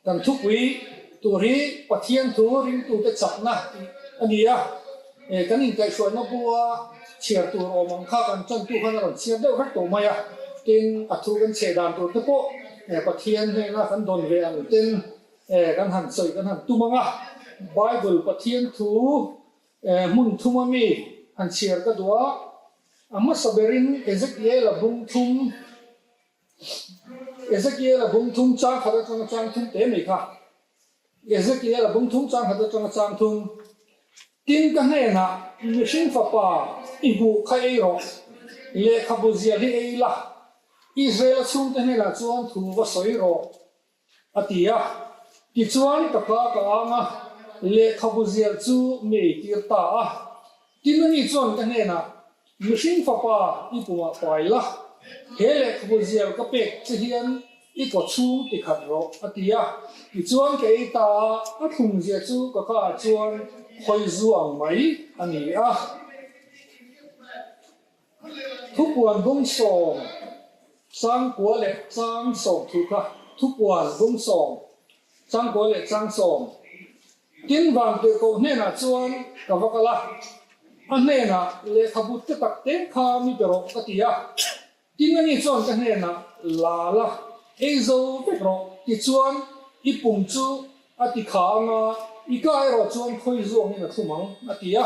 Kan thupui tur hi Pathian thu ringtute chakna tih a ni a, kan inkaihhruaina bua chhiar tur awm ang kha kan tantu khan a rawn chhiar deuh vek tawh mai a, tin a thu kan chheh dan tur te pawh Pathian hnena kan dawn ve ang ten kan han sawi kan han tum ang a, Bible Pathian thu hmun thuma mi han chhiar ka duh a, a hmasa berin Ezekiel-a bung thum. Ezekiel-a bung thum chang khat atanga chang thum te mai kha. Ezekiel-a bung thum chang khat atanga chang thum. Tin ka hnenah, Mihring fapa, i hmuh kha ei rawh, lehkhabu zial hi ei la, Israel-a chhungte hnenah chuan thu va sawi rawh, a ti a. Tichuan ka ka ka ang a, lehkhabu zial chu mi eitir ta a. Tin ani chuan ka hnenah, Mihring fapa i pumah pai la, he lehkhabu zial ka pek che hian i kaw chhung ti khat rawh, a ti a. Tichuan ka ei ta a, a thlum zia chu ka kaah chuan khawi zu ang mai a ni a. Thupuan bawngsawm changkua leh changsawm thu kha Thupuan bawngsawm changkua leh changsawm Tin Vantirhkoh hnenah chuan ka va kal a, a hnenah lehkhabu te tak te kha mi pe rawh ka ti a. Tin ani chuan ka hnenah la la, ei zo vek rawh tichuan i pum chu a ti kha anga i ka erawh chuan khawi zuangin a thlum ang a ti a.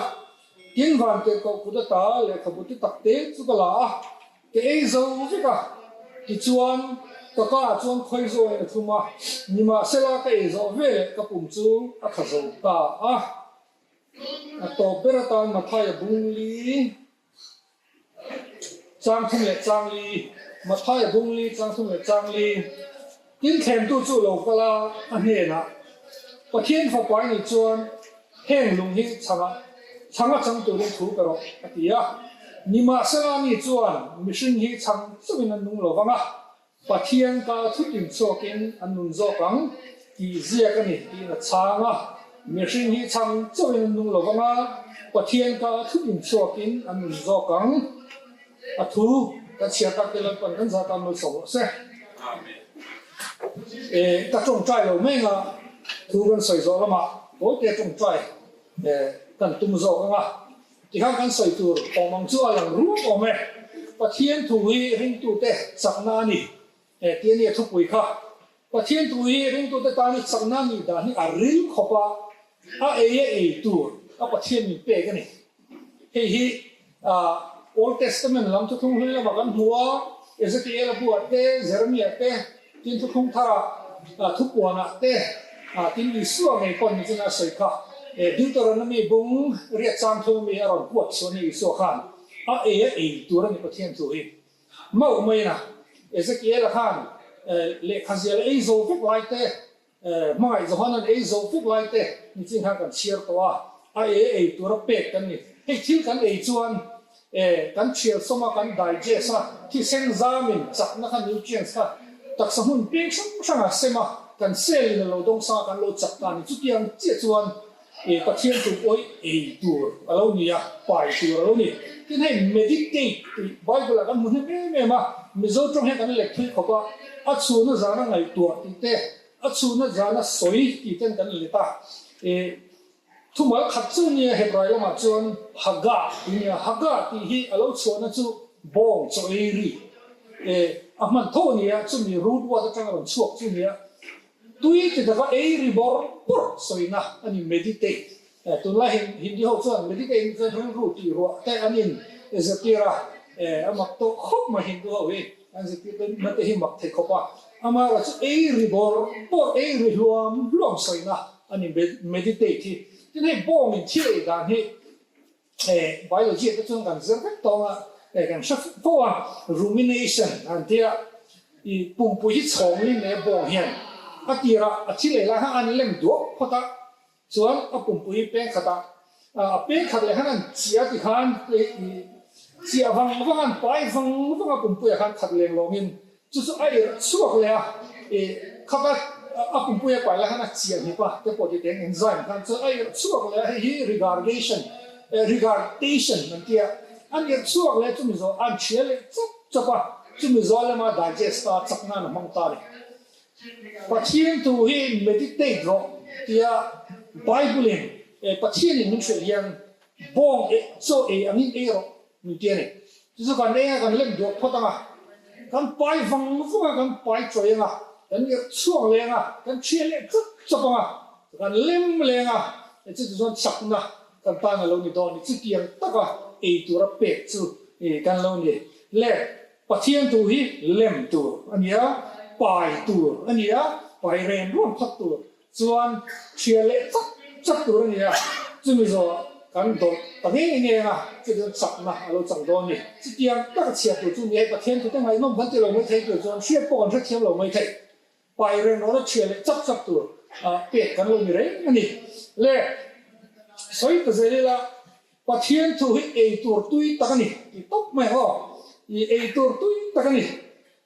Tin Vantirhkoh kut ata lehkhabu te tak te chu ka la a, ka ei zo vek a. Tichuan, ka ka ah chuan khawi zawngin a thlum a, nimahsela ka ei zawh veleh ka pum chu a tha zo ta a. A tawp ber atan Mathaia bungli chang thum leh chang li, Mathaia bungli chang thum leh chang li, tin thlemtu chu lo kal a, a hnenah, Pathian fapa i nih chuan heng lung hi chhanga chhanga chang turin thu pe rawh, a ti a. Nimahsela mi chuan mihring hi chhang chauhin an nung lo vang a, Pathian ka thutin chhuakin an nun zawk ang tih ziak a ni tiin a chhang a. Mihring hi chhang chauhin an nung lo vang a, Pathian ka thutin chhuakin an nun zawk ang. A thu kan chhiar tak te Lalpan kan zah tan malsawm rawh se. E, ka tawngtai lo mai anga thu kan sawi zawh lamah Bawlte tawngtai kan tum zawk anga tikhan kan sawi tur awm ang chu a lang ruak awm e. Pathian thu hi ringtute chakna a ni. E, tih a nia thupui kha. Pathian thu hi ringtute tan hi chakna nih dan hi a ril khawp a, a ei a ei tur a Pathian min pek a ni. Hei hi Old Testament lam thuthlung hlui lamah kan hmu a, Ezekiel-a buah te, Jeremiah te, tin thuthlung tharah thupuanah te, tin Isua ngei pawh ni chuan a sawi kha. Deuteronomy bung riat chang thung ami a rawn kuat chhuah a ni Isua khan a ei a ei tur a ni Pathian thu hi. Mauh maiin a, Ezekiel-a khan lehkha zial ei zo vek lai te, Hmangaih Johanan ei zo vek lai te nichin khan kan chhiar tawh a, a ei a ei tura pek kan ni. Hei thil kan ei chuan kan thial sawm a, kan digest a, thisen zamin chakna kha nutrients kha taksa hmun peng hrang hrang a sem a, kan cell in a lo dawng sang a, kan lo chak ta a ni. Chutiang chiah chuan Pathian tum awih ei tur a lo ni a, pai tur a lo ni. Tin hei meditate tih Bible ah kan hmu hnem em em a, Mizo tawng hian kan let thui khawp a, a chhuna zana ngaihtuah tih te, a chhuna zana sawi tih ten kan let a. Thumal khat chu nia Hebrai lamah chuan Haggah tih nia, Haggah tih hi a lo chhuahna chu bawng chaw ei ri a hman tho a ni a, chumi root word atanga rawn chhuak chu nia. Tui ti taka ei ri bawrh bawrh sawina a ni meditate. Tunlai Hindi ho chuan meditate ni chuan rilru tih ruah te an in zirtir a, a mak tawh khawp mai Hindu ho hi an zirtir te na te hi mak thei khawp a. Amaherawh chu ei ri bawrh bawrh, ei ri hluam hluam sawina a ni meditate hi. Tin hei bawngin thil ei dan hi Biology ah te chuan kan zir vek tawng a, kan hre fo a, rumination an tia, i pumpui hi chhawng lin leh bawng hian a tirah a thi leh lai khan an lem duak phawt a, chuan a pumpui hi peng khat ah, a peng khat leh khan an chiah ti khan i chiah vang vang a, an pai vang vang a pumpui ah khan khat leng lawngin Chu chu a irh chhuak leh a, i khata a pumpui a pai lai khan a chiah hnip a, te pawh ti teng enzyme khan chuan a irh chhuak leh a, hei hi regurgation, regurgitation an ti a, an irh chhuak leh chumi zawh an thial leh chawp chawp a, chumi zawh lema digest a chak nan a hmang ta a ni. Pathian thu hi meditate rawh tia Bible in Pathian in min hrilh hian bawng eh chaw ei angin ei rawh min ti a ni. Chu chu kan eng a kan lem duak phawt ang a, kan pai vang vang a, kan pai chawi ang a, kan irh chhuak leng a, kan thiah leh chawp chawp ang a, kan lem leng a, chuti chuan chakna kan tan a lo ni dawn a ni. Chutiang taka ei tura pek chu kan lo ni. Le Pathian thu hi lem tur a ni a, pai tur a ni a, pai reng ruang phawt tur chuan hria leh chak chak tur a ni a, chumi zawhah kan dawlh ta ngei ngei ang a, chutiang chakna a lo chang dawn a ni. Chutiang taka chhiar tur chu ni a, Pathian thute ngaihnawm kan ti lo mai thei tur chuan hriat pawh kan hrethiam lo mai thei. Pai reng rawna chhia leh chak chak tur pek kan lo ni reng a ni. Le sawi ta zel ila, Pathian thu hi ei tur tui tak a ni tih tawp mai ang aw. I ei tur tui tak a ni.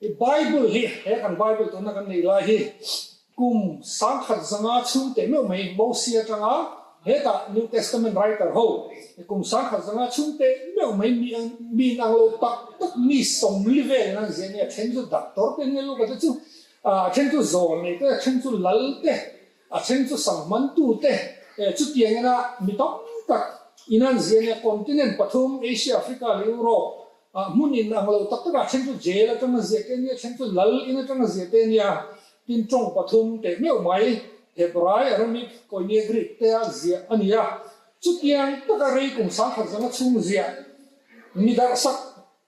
I Bible hi, he kan Bible tuna kan neih lai hi kum 1500 chhung teh meuh mai Mosia atanga hetah New Testament writer ho kum 1500 chhung teh meuh mai mi mi inang lo tak tak mi 40 vel in an ziah nia, then chu doctor te an ni luka te chu, a then chu zawl nei te, a then chu lal te, a then chu sanghmantu te, chutiang ina mi tam tak in an ziah nia, continent pathum Asia, Africa leh Europe ah hmun in ang lo tak tak ah then chu jail atanga ziah te ania, then chu lal in atanga ziah te ania, tin tawng pathum teh meuh mai Hebrai, Aramaic, Koine Greek te a ziah a ni a. Chutiang taka rei kum 1500 chhung ziah mi darhsak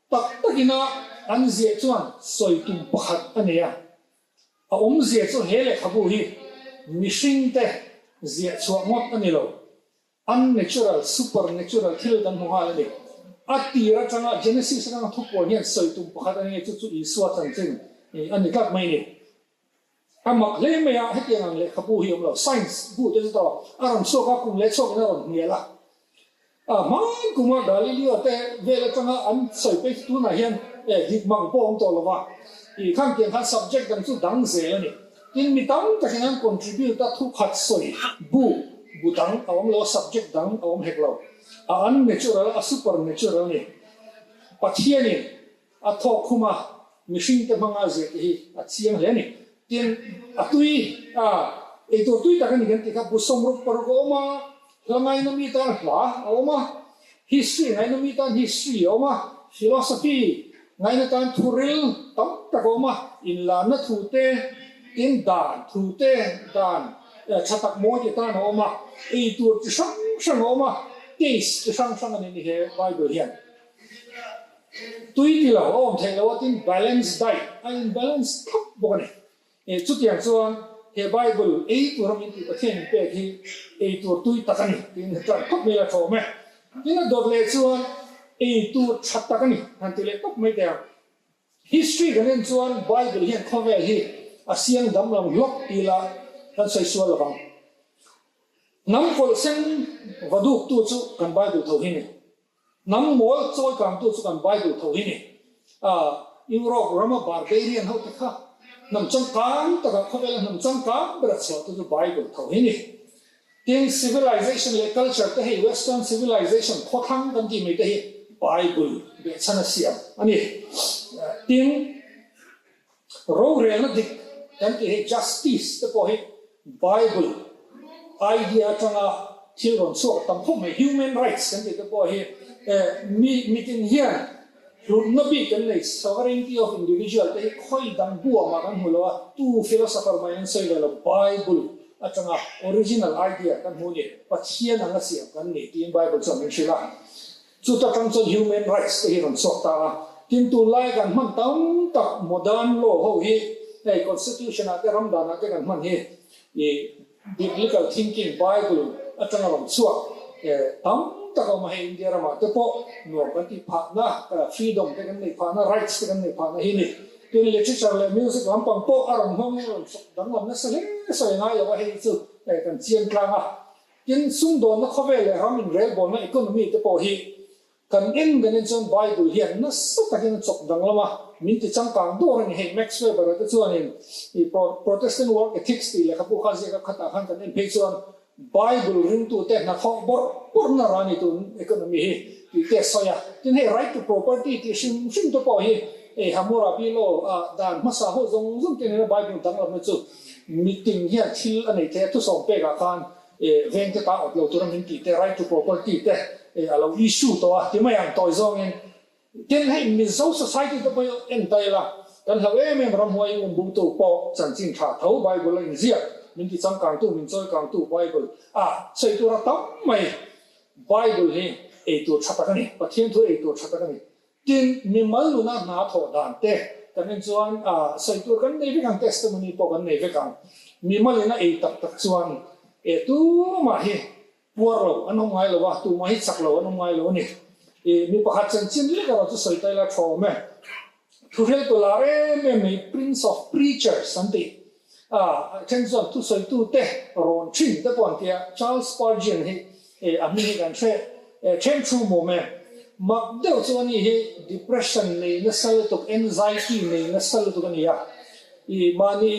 tak takina an ziah chuan sawi tum pakhat a nei a. A awmzia chu he lehkhabu hi mihringte ziah chhuah ngawt a ni lo. Unnatural, supernatural thil kan hmu nghal a ni. A tir atanga Genesis atanga thupuan hian sawi tum pakhat a ni chu chu Isua chanchin a ni tlat mai a ni. A mak hle mai a, hetiang ang lehkhabu hi a awm lo. Science bu te chu tawh a rawn chhuak a, kum leh chhuakin a rawn hnial a. A hman kuma Galileo te vel atanga an sawi phei chu tunah hian dik mang pawh a awm tawh lo va. I khan tiang khan subject dang chu dang zel a ni. Tin mi tam takin an contribute a thu khat sawi bu bu dang a awm lo a, subject dang a awm hek lo. A unnatural a, a supernatural a ni. Pathianin a thawk khum a, mihringte hmanga ziah te hi a chiang hle a ni. Tin, a tui a, eitur tui tak a ni kan tih kha bu 66 a awm a, hla ngaina mi tan hla a awm a, history ngaina mi tan history a awm a, philosophy ngaina tan thuril tam tak a awm a, inlanna thu te, tin dan thu te, dan tha tak mawi ti tan a awm a, eitur chi hrang hrang a awm a, taste chi hrang hrang a ni ni he Bible hian. Tui ti lo a awm theih lo a tin balance diet a in balance thlap bawk a ni. Chutiang chuan he Bible ei tur a min tih Pathian in pek hi ei tur tui tak a ni tiin he tran khawp mai la tha awm e. Tin a dawt leh chuan ei tur tha tak a ni han ti leh tawp mai teh ang. History kan en chuan Bible hian khawvel hi a siam damlo hlawk ti la kan sawi sual lovang. Hnam kawlhsen va duktu chu kan Bible tho hi ni. Hnam mawl chawi kangtu chu kan Bible tho hi ni. A Europe rama barbarian ho te kha hnam changkang takah khawvela hnam changkang bera chhuahtu chu Bible tho hi ni. Tin, civilization leh culture te hei western civilization khawthlang kan tih mai te hi Bible behchhan a siam a ni. Tin, Rorelna dik kan tih hi justice te pawh hi Bible idea atanga thil rawn chhuak a tam khawp mai. Human rights kan tih te pawh hi mi mitin hian hlutna bik kan nei, sovereignty of individual te hi khawi dang buamah kan hmu lo a, tu philosopher mai an sawi ve lo, Bible atanga original idea kan hmu a ni, Pathian anga siam kan ni tiin Bible chuan min hrilh a. Chuta tang chuan human rights te hi rawn chhuak ta a, tin tunlai kan hman tam tak modern law ho hi hei constitution ah te ram dan ah te kan hman hi i biblical thinking bible atanga rawn chhuak tam tak a awm a, hei India ramah te pawh nuam kan tih phahna freedom te kan neih phahna rights te kan neih phahna hi ni. Tin literature leh music lampang pawh a rawn hmang rawn chhuak danglam nasa hle sawi ngai lo a, hei chu kan chiang tlang a. Tin, sumdawnna khawvel leh ram inrelbawlna economy te pawh hi kan en kan en chuan Bible hian nasa takin a chawk danglam a, min ti changkang dawr a ni. Hei Max Weber-a te chuanin i Protestant Work Ethics tih lehkhabu kha ziak a khatah khan kan en phei chuan Bible ringtute hnathawk bawrh bawrhna ra ni tun economy hi tih te a sawi a. Tin, hei right to property tih hrim hrim te pawh hi Hei Hammurabi law ah dan hmasa ho zawng zawng te nena Bible danglamna chu mitin hian thil a nei thei a, thusawm pekah khan vengte ta awt lo tura min tih te, right to property te a lo issue tawh a ti mai ang tawi zawngin. Tin, hei Mizo society te pawh hi en ta ila, kan hlauh em em ramhuai umbutu pawh chanchin tha tho Bible a inziak, min ti changkangtu, min chawikangtu Bible a sawi tur a tam mai. Bible hi ei tur tha tak a ni, Pathian thu ei tur tha tak a ni. Tin, mimal nuna hna thawh dan te kan en chuan sawi tur kan nei vek ang, testimony pawh kan nei vek ang. Mimal in a ei tak tak chuan e tumah hi puar lo an awm ngai lo a, tumah hi chak lo an awm ngai lo a ni. I mi pakhat chanchin lek erawh chu sawi ta ila tha awm e. Thuhrel tu lar em em mai Prince of Preachers an tih a, then chuan thusawitute rawn thin te pawh an ti a, Charles Spurgeon hi a hming hi kan hre then thu mawm e. Mak deuh chu ani hi depression nei nasa lutuk, anxiety nei nasa lutuk a ni a, i mahni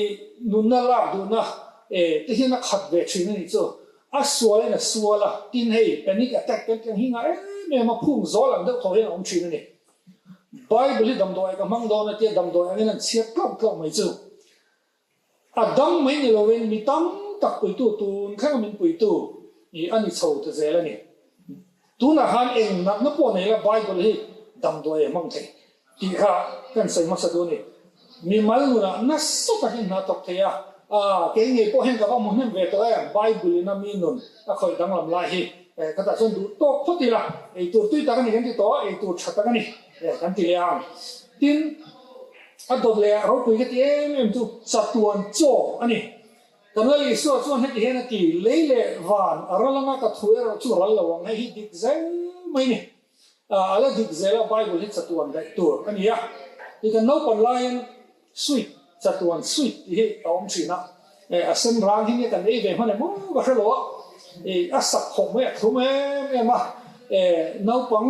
nunna lak duhna te hian a khat ve thin a nih chu. A sualin a sual a, tin hei panic attack kan tih ang hi ngah em em a, phung zawl ang deuh tho hian a awm thin a ni. Bible hi damdawi ka hmang dawn a tia damdawi angin an chhiat tlawk tlawk mai chu a dam mai ni loin mi tam tak puitu tun thlenga min puitu i a ni chho ta zel a ni. Tunah khan eng natna pawh nei la Bible hi damdawi a hmang thei tih kha kan sawi hmasa duh a ni. Mimal nunah nasa takin hna thawk thei a, a kei ngei pawh hian ka va hmu hnem ve tawh em, Bible in a mi nun a khawih danglam lai hi khatah chuan duh tawk phawt ila, eitur tui tak a ni kan ti tawh a, eitur tha tak a ni kan ti leh ang. Tin, a dawt leh a ropui ka ti em em chu chatuan chaw a ni. Kan Lal Isua chuan heti hian a ti, Lei leh van a ral anga ka thu erawh chu ral lo ang, hei hi dik zel mai a ni. A la dik zel a, Bible hi chatuan daih tur a ni a. I kan naupan laiin sweet, chatuan sweet tih hi a awm thin a. A sen rang hi nge kan ei ve hman em aw ka hre lo a. A sak khawp mai, a thlum em em a. Naupang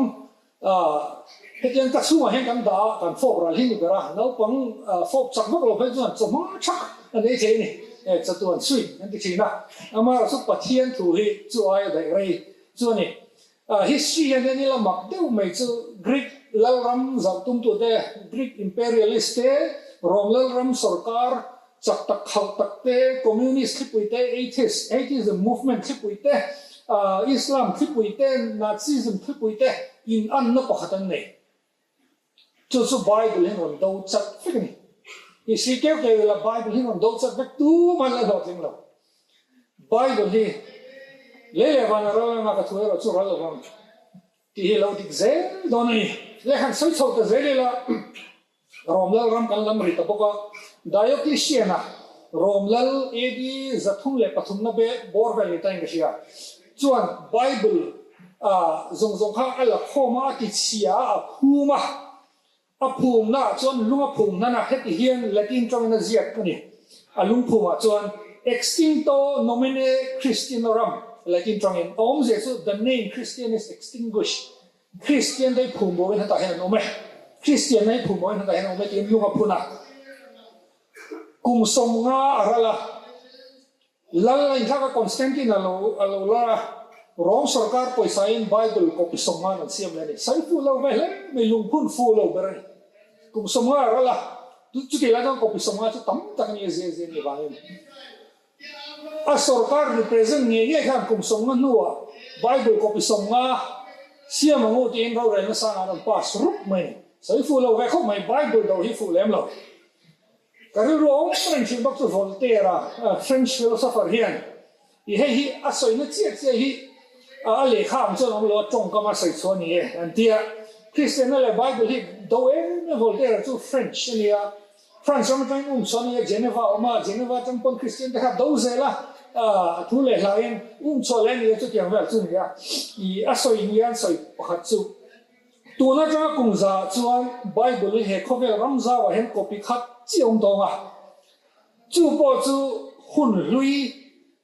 hetiang ka chhungah hian kan dah a, kan fawp ral hi ni ber a. Naupang fawp chak vak lo phei chuan chawhma thak an ei thei a ni. Chatuan sweet an ti thin a. Amaherawhchu Pathian thu hi chu aia daih rei chu a ni. History hian en ila mak deuh mai chu Greek lalram zauhtumtute, Greek imperialist te, Rome lalram sorkar chak tak khauh tak te, Communist thlipui te, Atheist, Atheism movement thlipui te, Islam thlipui te, Nazism thlipui te inanna pakhat an nei. Chu chu Bible hian rawn do chat vek a ni. History keuh keuh ila Bible hi rawn do chat vek tumah la hlawhtling lo. Bible hi lei leh vana ral anga ka thu erawh chu ral lovang tih hi lo dik zel dawn a ni. Le han sawi chho ta zel ila Rom lal ram kan lam ri ta bawk a, Diocletian-a Rom lal AD 303 na bawr vel ni tain ka hria chuan Bible zawng zawng kha a la khawm a, a ti chhia a, a phum a. A phumnaah chuan lung a phum hnan a, heti hian Latin tawngin a ziak a ni. A lungphumah chuan Extincto nomine Christianorum, Latin tawngin, a awmzia chu The name Christian is extinguished, Kristian te hi phum boin hetah hian an awm e, Kristian na hi phum boin hetah hian an awm e tiin lung a phun a. Kum 50 a ral a. Lal a inthlak a, Constantine a lo a lo lar a, Rome sorkar pawisain Bible copy 50 an siam leh a ni. Sai fuh lo ve hle mai, lungphun fuh lo ber a ni. Kum 50 a ral a, chutih lai chuan copy 50 chu tam tak a ni a, zia zia a nih vangin a sorkar represent ngei ngei khan kum 50 hnuah Bible copy 50 siam ang u tiin rorelna sangah an rawn pass rup mai a ni. Sawi fuh lo ve khawp mai, Bible do hi fuh lem lo. Ka rilru awm reng thin bawk chu Voltaire-a, French philosopher hian i hei hi a sawina chiah chiah hi a lehkha ang chuan awm lo a, tawngkam a sawi chhuah a ni e an ti a. Kristianna leh Bible hi do em em Voltaire-a chu French a ni a, France ram atangin um chhuah a ni a, Geneva a awm a, Geneva atang pawn Kristian te kha do zel a, a thu leh hlaiin um chhuah leh a ni a, chutiang vel chu a ni a. I a sawi nia an sawi pakhat chu. Tun atanga kum zaah chuan Bible hi he khawvel ram zauah hian copy khat chiah awm tawng a. Chu pawh chu hun hlui,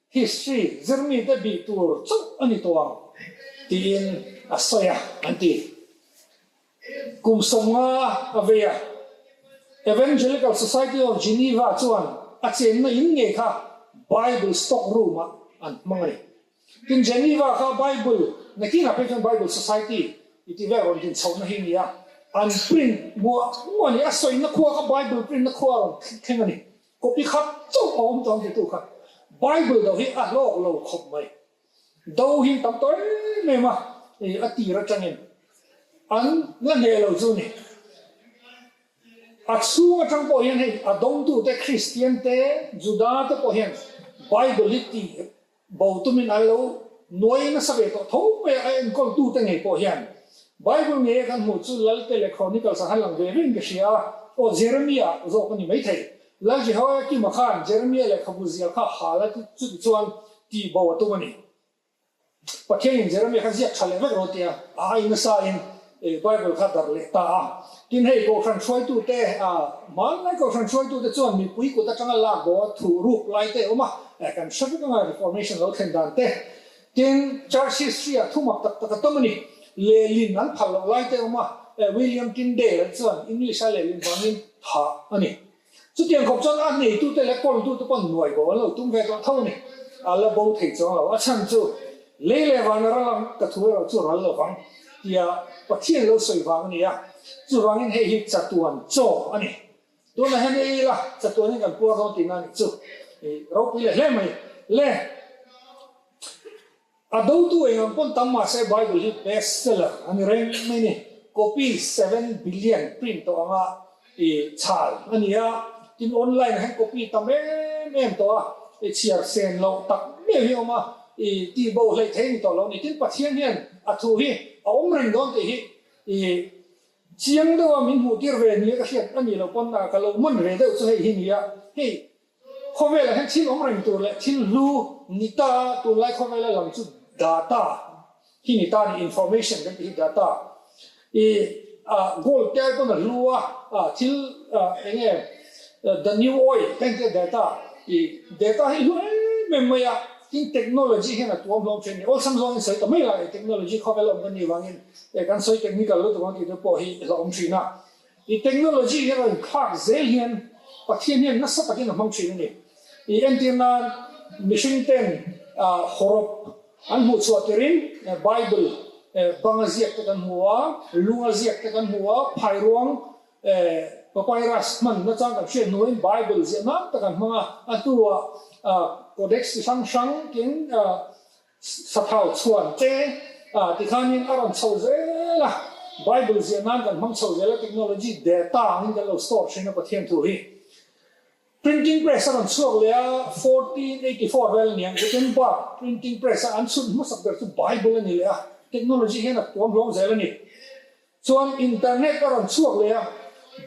history, zirmite bih tur chauh a ni tawh ang tiin a sawi a, an ti. Kum 50 a vei a, Evangelical Society of Geneva chuan a chenna in ngei kha Bible stock room-ah an hmang a ni. Tin, Geneva kha Bible, nakinah phei chuan Bible Society i ti vel rawn din chhohna hi a ni a. An print muah muah a ni. A sawina khua kha Bible print na khua a rawn thleng a ni. Copy khat chauh a awm tawh ang titu kha Bible do hi a hlawk lo khawp mai. Do hi tam tawh em em a, a tir atangin an la hneh lo chu ni. A chhung atang pawh hian hei a dawngtute Kristian te, Juda te pawh hian Bible hi tih bo tumin an lo nuai nasa ve tawh tho mai a, a enkawltute ngei pawh hian Bible ngei a kan hmuh chu Lalte leh Chronicles ah han lang ve vein ka hria a, aw Jeremiah zawk a ni maithei. Lal Jehoiakima khan Jeremiah lehkhabu zial kha hal a chuti chuan tih bo a tum a ni. Pathianin Jeremiah kha ziak tha leh vek rawh tia a ai nasain Bible kha darh leh ta a. Tin hei Kohhran hruaitute, hmanlai Kohhran hruaitute chuan mipui kut atanga lak bo a thuh ruk lai te a awm a, kan hre vek anga Reformation lo thlen dan te. Tin Church history ah thumak tak tak a tam a ni. Lehlin an phal loh lai te a awm a, William Tyndale chuan English a lehlin vangin thah a ni. Chutiang khawp chuan a neitute leh kawltute pawn nuai bo an lo tum ve tawh tho a ni. A la bo thei chuang lo. A chhan chu lei leh vana ral ang ka thu erawh chu ral lo vang tia Pathian lo sawi vang a ni a. Chuvangin hei hi chatuan chaw a ni. Tunah hian ei ila chatuanin kan puar dawn tihna a nih chu. Ropui leh hle mai le. A dotu eng ang pawn tam mahse Bible hi best seller a ni reng mai ni. Copy 7 billion print tawh anga i chhal a ni a, tin online ah hian copy tam em em tawh a, i chhiar sen loh tak meuh hi a awm a, i tih bo hleih thei a ni tawh lo a ni. Tin Pathian hian a thu hi a awm reng dawn tih hi i chiang deuh a min hmuh tir ve nia ka hriat a nih loh pawn ka lo man ve deuh chu hei hi nia. Hei Khawvelah hian thil awm reng tur leh thil hlu ni ta a, tunlai khawvela lang chu data hi ni ta a ni, information kan tih hi data i gold te ai pawn a hlu a, thil eng nge the new oil heng te data i data hi hlu em em mai a, tin technology hian a tuam hlawm thin a ni, awlsam zawngin sawi ta mai la technology khawvela awm kan nih vangin kan sawi technical lutuk ang tih te pawh hi hlauhawm thin a. I technology hi a rawn thlak zel hian Pathian hian nasa takin a hmang thin a ni. I entir nan mihring ten hawrawp an hmuh chhuah tirin Bible banga ziak te kan hmu a, lunga ziak te kan hmu a, phairuang papyrus hman nachang kan hriat hnuin Bible ziah nan tak an hmang a, a hnuah codex chi hrang hrang tin Sathau chhuan te tikhanin a rawn chho zel a, Bible ziah nan kan hmang chho zel a, technology data angin kan lo store thin a Pathian thu hi. Printing press a rawn chhuak leh a, 1484 vel a niang, Gutenberg printing press a an chhun hmasak ber chu Bible a ni leh a, technology hian a tuam hlawm zel a ni. Chuan internet a rawn chhuak leh a,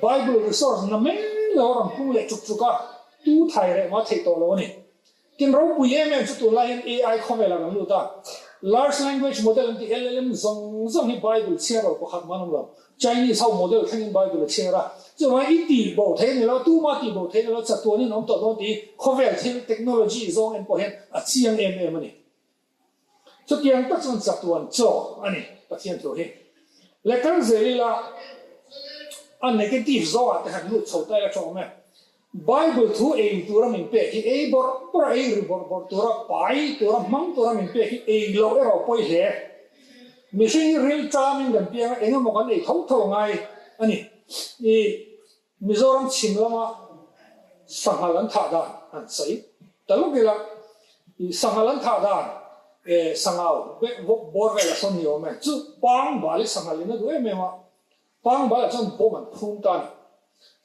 Bible resource na mai lo a rawn pung leh chuk chuk a, tu thai reh ma theih tawh lo a ni. Tin ropui em em chu tunlai hian AI khawvelah kan lut a, Large Language Model an tih LLM zawng zawng hi Bible chhiar lo pakhat man awm lo. Chinese ho model thlengin Bible a chhiar a, chuvangin i tih bo thei a ni lo, tuma tih bo thei a ni lo, chatuanin awm tawh dawn tih hi khawvel thil technology zawng en pawh hian a chiang em em a ni. Chutiang tak chuan chatuan chaw a ni Pathian thu hi. Leh kal zel ila a negative zawngah te han lut chho ta ila tha awm e. Bible thu ei tura min pek hi ei bawrh bawrh a, ei ri bawrh bawrh tura, pai tura, hmang tura min pek hi ei loh erawh pawi hle. Mihring hi ril ṭamin kan piang a, eng emaw kan ei tho tho a ngai a ni. I Mizoram chhim lama sanghal an thah dan an sawi ta lawk ila, i sanghal an thah dan e sangau bawr velah sawn ni awm e, chu pangbal hi sanghal in a duh em em a, Pangbal ah chuan bawm an phum ta a ni.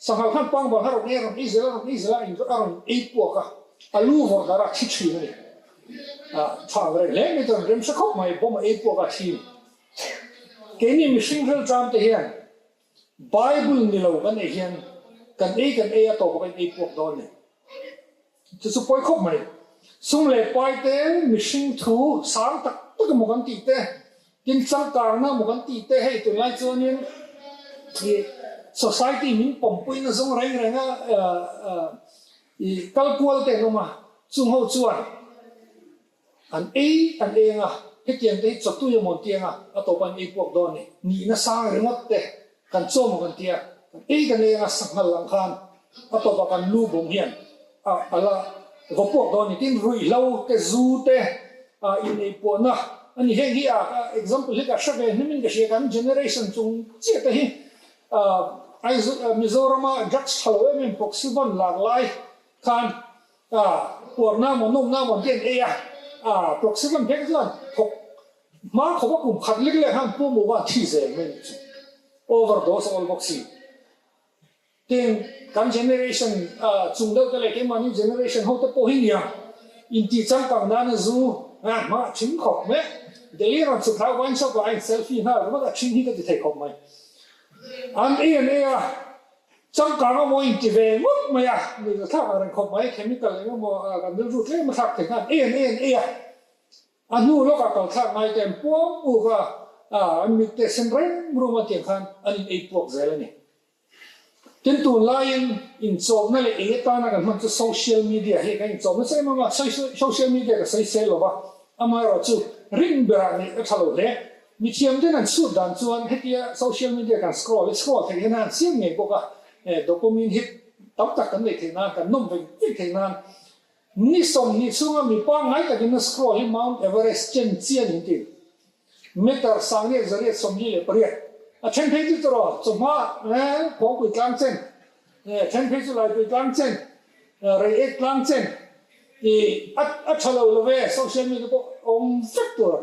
Sanghal khan pangbal kha rawn ei a, rawn ei zel a, rawn ei zel a, in a rawn ei puak a, a lu vawrh darh a thi thin a ni. Tha ang reng hle mai chuan rem hre khawp mai, bawm a ei puak a thi. Keini mihring rilṭam te hian Bible ni lo kan ei hian kan ei kan ei a tawpah kan ei puak dawn a ni. Chu chu pawi khawp mai. Sum leh pai te, mihring thu sang tak tak emaw kan tih te, tin changkarna emaw kan tih te hei tunlai chuanin ih society min pawmpuina zawng reng renga ih kal kual te an awm a, chung ho chuan An ei an ei anga, hetiang te hi chawtui emaw an ti anga, a tawpah an ei puak dawn a ni. Nihna sang ringawt te kan chaw maw kan ti a, kan ei kan ei anga sanghal ang khan a tawpah kan lu bawm hian a a la vaw puak dawn a ni. Tin, ruihhlo te, zu te a inei puahna a ni. Heng hi a example hi ka hre ve hnem in ka hria, kan generation chung chiah te hi. Mizorama drugs tha lo em em Proxyvon lar lai khan puarna maw nawmna maw an ti an ei a, Proxyvon phek chuan thawk hma khawp a kum khat lek lek khan pu maw khan thi zel mai nih chu overdose a awl bawk si. Tin, kan generation chung deuh te leh keimahni generation ho te pawh hi nia intih changkang nana zu hma a thin khawp mai. Delhi rawn chhuk hlau wine shop ah a in selfie nghal ringawt a thin hi ka ti thei khawp mai. An ei an ei a, changkang a maw inti ve ngawt mai a, mi la thlak ang reng khawp mai, chemical eng emaw kan rilru tlem a thlak thei khan ei an ei an ei a. A hnu lawkah kal thlak ngai te an puam uk a, an mit te sen reng rum a tiang khan an in ei puak zel a ni. Tin tunlaiin inchawmna leh eng atana kan hman chu social media hi kan inchawm nasa em em a, social media ka sawi sel lova, amaherawh chu rin berah neih a tha lo hle. Mithiam ten an chhut dan chuan hetia social media kan scroll hi scroll theih hian a han siam ngei bawk a, dopamine hit tam tak kan neih theih nan, kan nawm veng veng theih nan ni 20 chhunga mi pangngai takin a scroll hi Mount Everest chen chian in ti. Meter 18 48 a then phei chu tawh chawhma Phawngpui tlang chen then phei chu Laipui tlang chen Reiek tlang chen i a tha lo lo ve social media pawh awm vek tur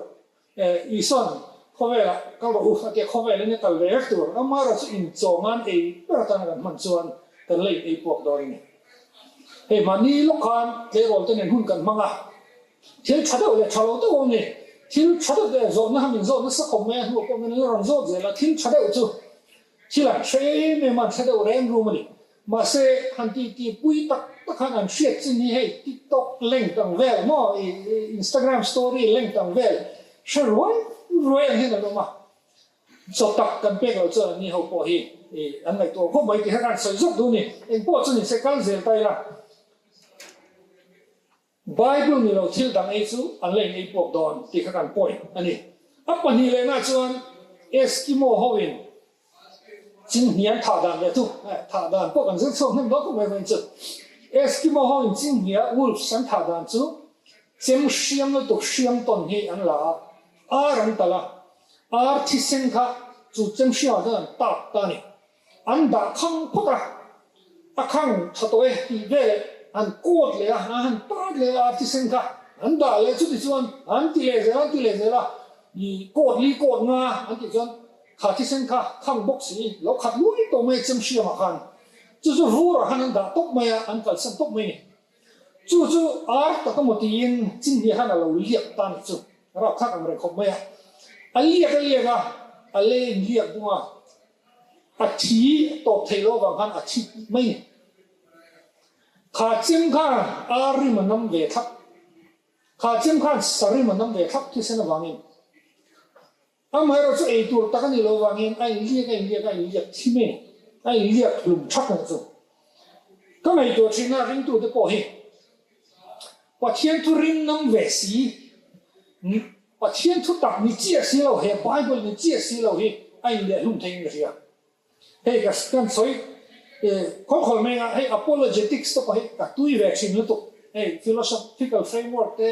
Isuan khawvelah kal rawh u a tia khawvel in a kal ve vek tur amaherawh chu inchawm nan ei ber atana kan hman chuan kan la in ei puak dawn a ni. Hei mahni lawk khan tleirawl te nen hun kan hmang a. Thil tha deuh leh tha lo deuh awm ni. Thil tha deuh leh zawhna han inzawt nasa khawp mai a hnuah pawh min la rawn zawt zel a, thil tha deuh chu thil an hre em em a, an hre deuh reng rum a ni. Mahse, han ti ti pui tak tak khan an hriat chin hi hei TikTok length ang vel maw, Instagram story length ang vel hre ruai ruai ang hian an awm a. Chaw tak kan pek loh chuan anni ho pawh hi an ngaihtuah khawp mai tih kha ka han sawi zawk duh a ni. Engpawh chu ni se kal zel ta ila. Bible ni lo thil dang ei chu an la in ei puak dawn tih kha kan point a ni. A pahnih lehna chuan Eskimo ho in chinghnia an thah dan leh chu thah dan pawh kan zir chhuak hnem dawn khawp mai vawiin chu. Eskimo ho in chinghnia wolves an thah dan chu chem hriam lutuk hriam tawn hi an la a, ar an talh a, ar thisen kha chu chem hriamah chuan an tap ta a ni. An dah khang phawt a, a khang tha tawh e tih vel an kawt leh a, an han tat leh a, thisen kha an dah leh chuti chuan an ti leh zel a, an ti leh zel a, ih kawt li kawt nga an tih chuan kha thisen kha khang bawk si lo khat luai tawh mai a chemhriamah khan chu chu vurah khan an dah tawp mai a, an kalsan tawp mai a ni. Chu chu ar tak emaw tiin chinhniah khan a lo liak ta nih chu rapthlak ang reng khawp mai a, a liak a liak a, a lei in liak bung a, A thi tawp theih loh avang khan a thi mai ni. Kha chem khan ar rim a nam ve thlap. Kha chem khan sa rim a nam ve thlap thisen avangin. Amaherawh chu ei tur tak a nih loh avangin a inliak a inliak a inliak thi mai ni. A inliak hlum thak ang chu. Ka ngaihtuah thin a ringtute pawh hi Pathian thu rim nam ve si. Pathian thu tak ni chiah si lo, he Bible ni chiah si lo hi a inlehhlum theiin ka hria. Hei ka kan sawi khawlkhawl mai a, hei apologetics te pawh hi ka tui ve thin lutuk. Hei philosophical framework te,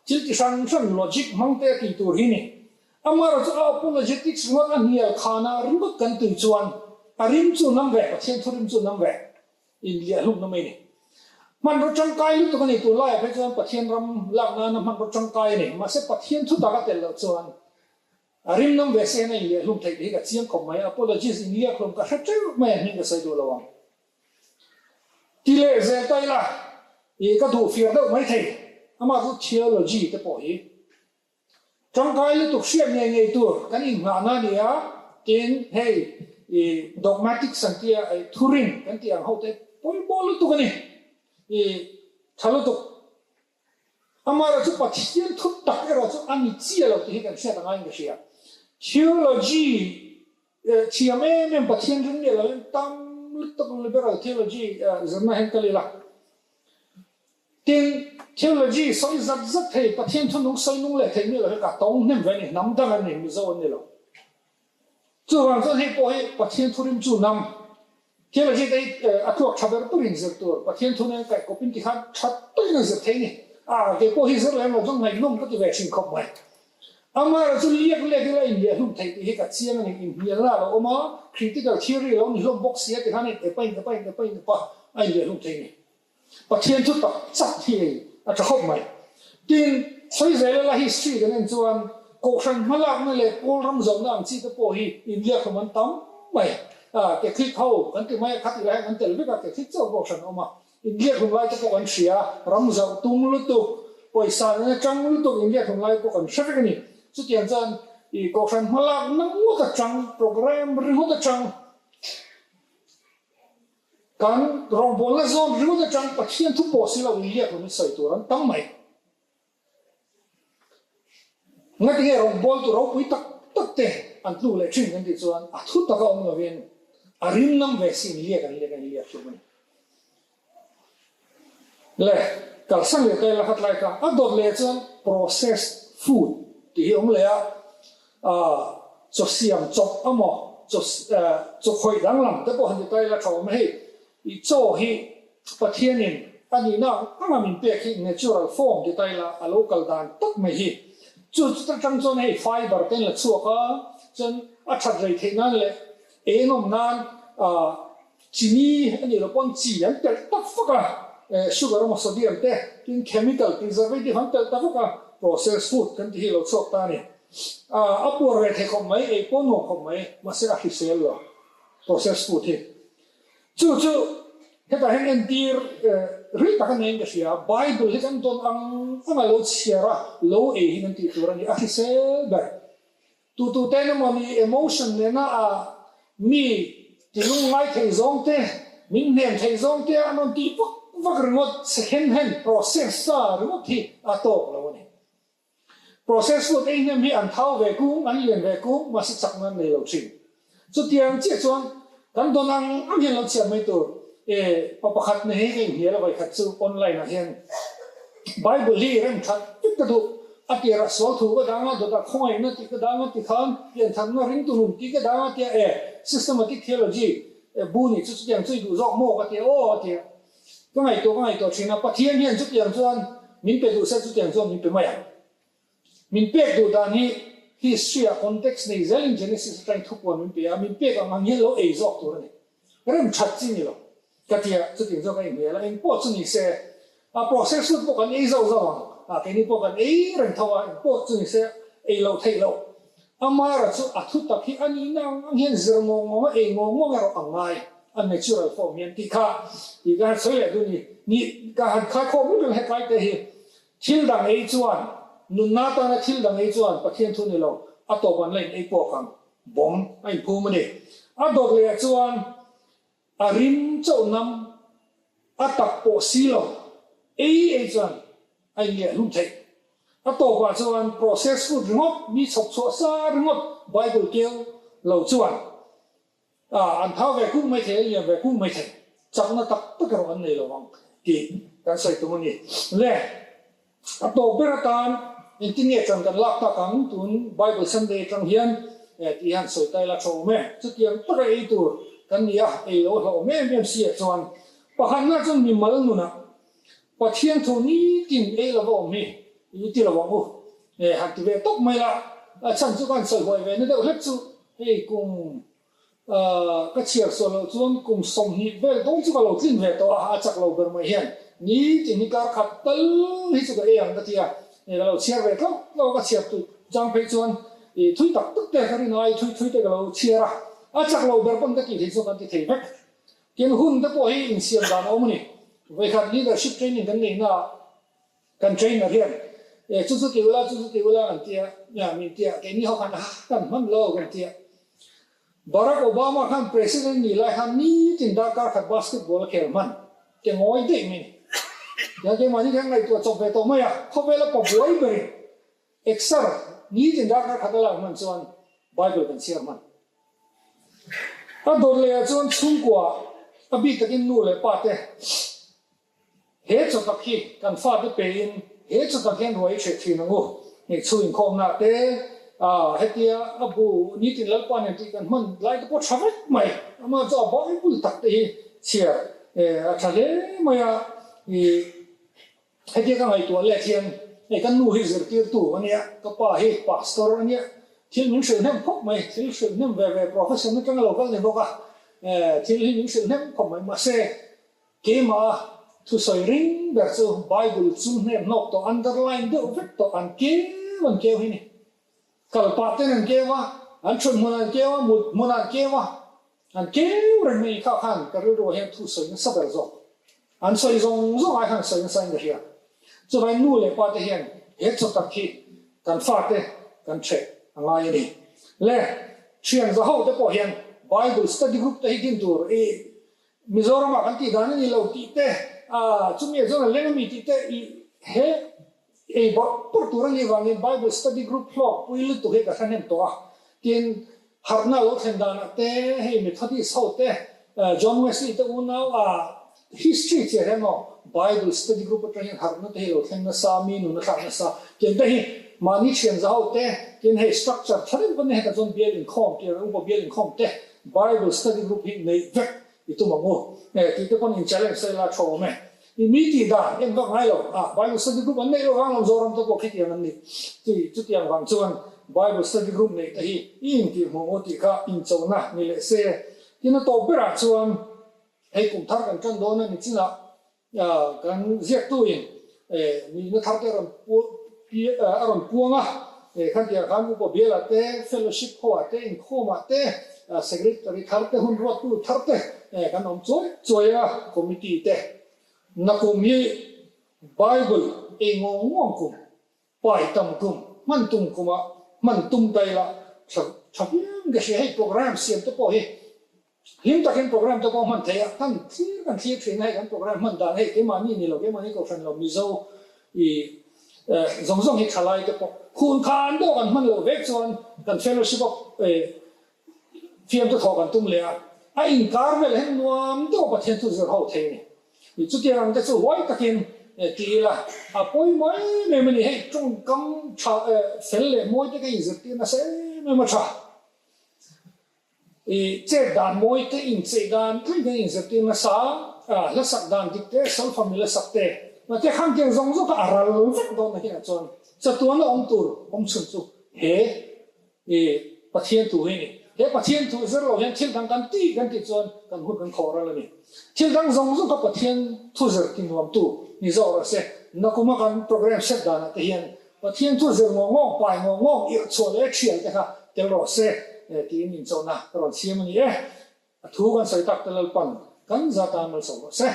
thil ti hran hran logic hmang te a tih tur hi ni. Amaherawhchu a apologetics ringawt a hnial khana ringawt kan tui chuan a rim chu nam ve, Pathian thu rim chu nam ve. Inliahlumna mai a ni. Hmanraw tangkai lutuk a ni. Tunlaiah phei chuan Pathian ram lak nana hmanraw tangkai a ni. Mahse Pathian thu tak a tel loh chuan a rim nam ve se hian a inliahlum theih tih hi ka chiang khawp mai. Apologies, inliakhlum ka hre teuh mai a, hming ka sawi duh lo ang. Ti leh zel ta ila, ih ka duh fir deuh mai thei. Amah chu theology te pawh hi Tangkai lutuk hriat ngei ngei tur kan inghahna a ni a, tin hei i dogmatics an tia i thurin kan tih ang ho te pawimawh lutuk a ni, i tha lutuk. Amaherawhchu Pathian thu tak erawh chu a ni chiah lo tih hi kan hriat a ngaiin ka hria. Theology thiam em em Pathian ring miah lo in tam lutuk liberal theology zirna hian kal ila. Tin, theology sawi zat zat thei, Pathian thunung sawi nung leh thei miah lo hi ka tawng hnem ve a ni, hnam dang an ni, Mizo an ni lo. Chuvang chuan hei pawh hi Pathian thurim chu hnam theology te hi a tluak tha ber berin zir tur, Pathian thu nen kaih kawpin ti khan tha takin a zir thei a ni. A, kei pawh hi zir lem lo chuan ngaihnawm ka ti ve thin khawp mai. Amaherawh chu liak liak ila inliah hlum theih tih hi ka chiang a ni. Inhnialna a lo awm a, critical theory a lo ni hlawm bawk si a ti khan a in epa in epa in epa in epa a inliah hlum thei a ni. Pathian thu tak chak hi ei a tha khawp mai. Tin, sawi zel ila history kan en chuan Kohhran hmalakna leh pawl ram zawhna ang chi te pawh hi inliah hlum an tam mai. Catholic ho kan ti mai a, khatih lai hian an tel vek a, Catholic chauh Kohhran a awm a. Inliah hlum lai te pawh kan hria, ram zauh tum lutuk, pawisa nena tang lutuk inliah hlum lai pawh kan hre vek a ni. Chutiang chuan i Kohhran hmalakna ngawt atang, programme ringawt atang, Kan rawngbawlna zawn ringawt atang Pathian thu pawh si lo inliak lo min sawi tur an tam mai. Ngatinge rawngbawltu ropui tak tak te an tluk leh thin kan tih chuan a thu taka awm lovin a rim nam ve si inliak an liak a inliak hlum a ni. Le kalsan leh ta ila khat lai kha a dawt leh chuan processed food tih hi awm leh a, Chaw siam chawp amaw, chaw chaw khawih danglam te pawh han ti ta ila tha awm hei. I chaw hi Pathianin a nihna ang anga min pek hi natural form ti ta ila a lo kal dan tak mai hi. Chu chuta tang chuan hei fiber te an la chhuak a, chuan a that rei theih nan leh enawm nan chini a nih loh pawn chi an telh tak fak a, sugar emaw sodium te tin chemical preservative an telh ta vak a, processed food kan tih hi a lo chhuak ta a ni. A puar ve thei khawp mai, ei pawh nuam khawp mai, mahse a hrisel lo processed food hi. Chu chu hetah hian entir ril tak a neiin ka hria, Bible hi kan dawn ang ang a lo chhiar a, lo ei hi kan tih tur a ni, a hrisel ber. Tututen emawni emotion nena a mi tilung ngai thei zawng te, min hnem thei zawng te an rawn tih vak vak ringawt, second hand process sa ringawt hi a tawk lo a ni. Process food ei hnem hi an thau ve kung, an lian ve kung, mahse chakna an nei lo thin. Chutiang chiah chuan kan dawn ang ang hian lo chhiat mai tur. E, pa pakhat na hi ka inhnial a vawikhat chu online ah hian Bible hi i rem that vek ka duh. A tirah sual thu ka dang a, dawtah khawngaihna tih ka dang a ti khan piantharna ringtu nun tih ka dang a tia e, systematic theology bu nih chu chutiang chu i duh zawk maw ka tia aw a tia. Ka ngaihtuah ka ngaihtuah thin a, Pathian hian chutiang chuan min pe duh se chutiang chuan min pe mai ang. Min pek duh dan hi history ah context nei zelin Genesis atangin thupuan min pe a, min pek ang ang hian lo ei zawk tur a ni. Rem that chi ni lo. Ka ti a, chutiang chuan ka inhnial a, engpawh chu ni se a process food pawh kan ei zauh zauh ang, ah keini pawh kan ei reng tho a, engpawh chu ni se ei loh theih loh. Amara chu a thu tak hi a nihna ang ang hian zir ngawng ngawng a, ei ngawng ngawng erawh a ngai, a natural form hian tih kha tih ka han sawi leh dun ni. Ni ka han khai khawm lut reng hetlai te hi thil dang ei chuan nunna atana thil dang ei chuan Pathian thu ni lo, a tawp an la in ei pawk ang bawm a inphum a ni. A dawt leh ah chuan A rim chauh nam a tak pawh si lo, ei ei chuan a inliah hlum theih. A tawpah chuan processed food ringawt, mi chhawp chhuah sa ringawt Bible keu lo chuan an thau ve kung mai thei, an lian ve kung mai thei. Chakna tak tak erawh an nei lo ang tih kan sawi tum a ni. Le, a tawp ber atan engtin nge chan kan lak tak ang tun Bible Sunday atang hian tih hian sawi ta ila tha awm e. Chutiang taka ei tur kan ni a, ei lo hlauhawm em em si ah chuan pakhatna chuan mimal nunah Pathian thu nitin ei lova awm hi i ti lo ang u. Han ti ve tawp mai la, a chhan chu ka han sawi huai ve na deuh hlek chu hei kum Ka chhiar sual loh chuan kum 20 vel dawn chu ka lo tlin ve tawh a, a chak lo ber mai hian nitin hi kar khat tal hi chu ka ei ang ka ti a, ka lo chhiar ve tlauh tlauh a, ka chhiar tut chang phei chuan i thui tak tak te ka rin ai thui thui te ka lo chhiar a, a chak lo ber pawn ka tih theih chuan kan ti thei vek. Tin hun te pawh hi insiam dan a awm a ni, vawikhat leadership training kan neihna ah Kan trainer hian e chu chu ti ula chu chu ti ula kan tia min tia keini ho khan kan hman lo kan tia. Barack Obama khan president ni lai khan nitin darkar khat basketball a khel hman ke ngawi daih mai ni. Tiang keimahni khan ngaihtuah chawp ve tawh mai a, khawvela pa buai berin exer nitin darkar khat a lak hman chuan Bible kan chhiar hman. A dawt leh ah chuan chhungkua a bik takin nu leh pa te He chawtak hi kan fate pein he chawtak hian ruai i hreh thin ang u. Hmeichhu inkhawmna te, hetia a bu nitin Lalpa nen tih kan hman lai te pawh tha vek mai. Amah chu a Bible tak te hi chhiar a tha hle mai a. Hetia ka ngaihtuah let hian. Hei ka nu hi zirtirtu a nia, ka pa hi pastor a nia, thil min hrilh hnem khawp mai, thil hrilh hnem ve ve profession atanga lo kal ni bawk a, thil hi min hrilh hnem khawp mai. Mahse, keimah a thusawi ring ber chu Bible chu hnem hnawk tawh, underline deuh vek tawh an keu an keu hi ni. Kal pah ten an keu a, an thut hmun an keu a, mut hmun an keu a, an keu reng mai kha khan ka rilru ah hian thusawi nasa ber zawk. An sawi zawng zawng ai khan sawi nasa in ka hria. Chuvangin nu leh pa te hian he chaw tak hi kan fate kan hreh a ngai a ni. Le thian za ho te pawh hian Bible study group te hi din tur i Mizoram ah kan tih dan a ni lo tih te, chumi ah chuan a leng a mi tih te i he ei bawrh bawrh tur a nih vangin Bible study group hlawk pui lutuk hi ka hre hnem tawh a. Tin, Harhna lo thlen danah te, hei Methodist ho te, John Wesley te unau a history chiah hian maw Bible study group atang hian harhna te hi lo thleng nasa, mi nun a thlak nasa tiang te hi mahni thian za ho te, tin hei structure tha deuh kan nei hetah chuan bial inkhawm tih upa bial inkhawm te Bible study group hi neih vek i tum ang u tih te pawn in challenge te ila tha awm e. I mi tih dan en vak ngai lo a, Bible study group an neih loh vang lo Zoram te pawh khitiang an ni. Chi chutiang vang chuan Bible study group neih te hi i intih hmuh maw tih kha inchona ni leh se. Tin a tawp berah chuan hei kum thar kan tan dawn a ni chinah kan ziaktuin nihna thar te a rawn a rawn puang a, khantiang khan Upa Biala te, Fellowship ho ah te, inkhawm ah te, Secretary thar te, hun ruattu thar te kan awm chuai chuai a, Committee te nakum hi Bible ei ngawng ngawng kum, pai tam kum, hman tum kumah hman tum ta ila tha tha viau ka hria, hei program siam te pawh hi Hlim takin program te pawh hman theih a, kan thlir kan thlir thin a, hei kan program hman dan hei keimahni ni lo, keimahni kohhran lo Mizo i zawng zawng hi thalai te pawh khun khan deuh kan hman loh vek chuan kan fellowship a fiam te thawh kan tum leh a, a inkar vel hian nuam deuh a Pathian thu zir ho thei a ni. I chutiang ang te chu huai takin ti ila a pawi mai mai a ni, hei tawngkam tha fel leh mawi te ka inzirtir nasa em em a tha. I chet dan mawi te, incheih dan thleng hian inzirtir nasa a, hla sak dan dik te, solfa mila sak te, mahse khang tiang zawng zawng kha a ral vek dawn na hian chuan chatuana awm tur awm chhun chu he i Pathian thu hi a ni. He Pathian thu zir lo hian thil dang kan tih kan tih chuan kan hun kan khawh ral a ni. Thil dang zawng zawng kha Pathian thu zir ti nuamtu ni zawk rawh se. Nakuma kan program set danah te hian Pathian chu zir ngawng ngawng, pai ngawng ngawng, irh chhuah leh thial te kha tel rawh se tiin inchawhna ka rawn siam a ni e. A thu kan sawi tak te Lalpan kan za tan malsawm rawh se.